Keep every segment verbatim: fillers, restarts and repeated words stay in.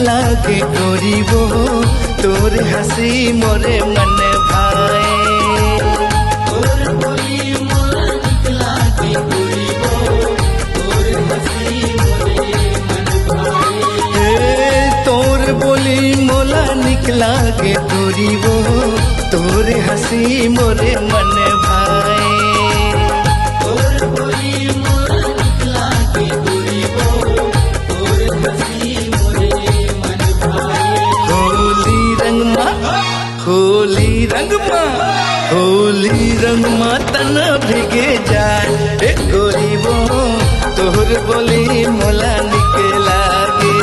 लागे गोरी वो, तोर हंसी मोरे मन भाए। ए, तोर बोली मोला निक लागे गोरी वो, तोर हंसी मोरे मन भाए। होली रंग मा, होली रंग मा, होली रंग मा तन भिगे जाए। ए गोरी वो, तोहर बोली मोला निक लागे।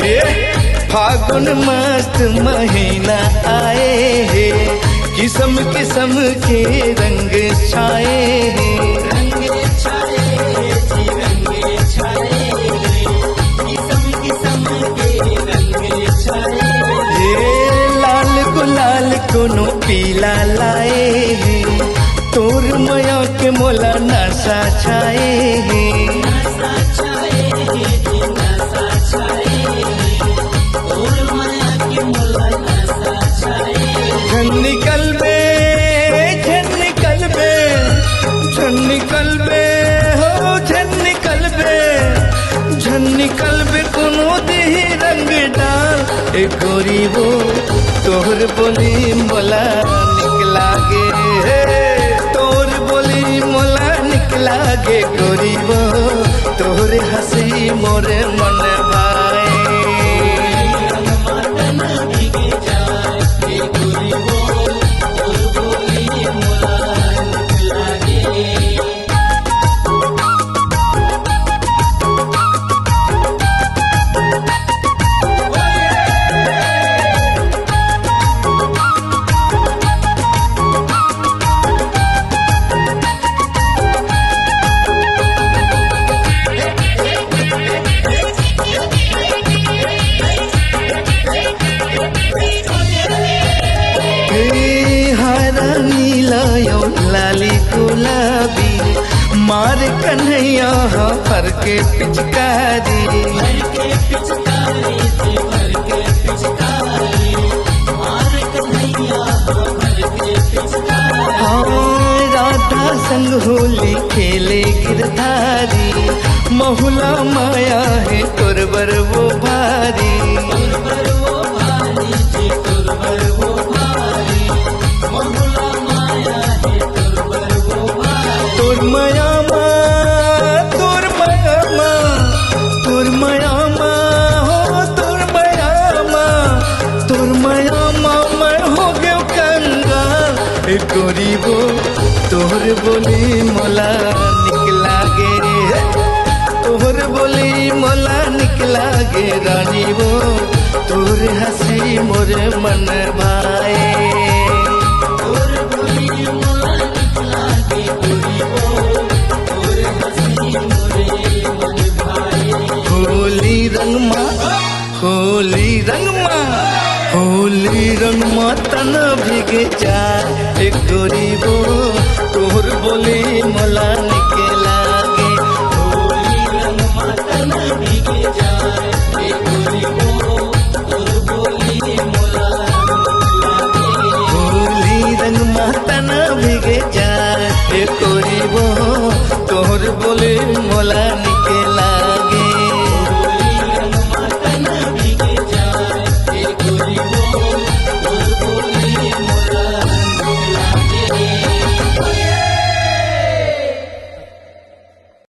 ए, फागुन मस्त महीना आए हे, किसम किसम के रंग छाए हे। ए, लाल गुलाल कोनो पीला लाए हे, तोर मया के मोला नशा छाए हे। झन निकलबे, झन निकलबे, झन निकलबे, हो झन निकलबे, झन निकलबे कोनो दिही रंग डाल। ए गोरी वो, तोहर बोली मोला निक लागे। हे, तोहर बोली मोला निक लागे गोरी वो, तोहर हंसी मोरे मन भाए। हे हरा नीला यो लाली गुलाबी, मार कन्हैया हा फर के पिचकारी। हाँ, राधा संग होली खेले गिरधारी, महुला माया हे तोर बर वो भारी। तोर मया मा, तोर मया मा, तोर मया मा, हो तोर मया मा, तोर मया मा मैं हो गेव कंगाल। ए गोरी वो, तोहर बोली मोला निक लागे, तोहर बोली मोला निक लागे रानी वो, तोहर हंसी मोर मन भाए। होली रंग मा, होली रंग मा, होली रंग मा तन भिगे जाए। ए गोरी वो, तोहर बोली मोला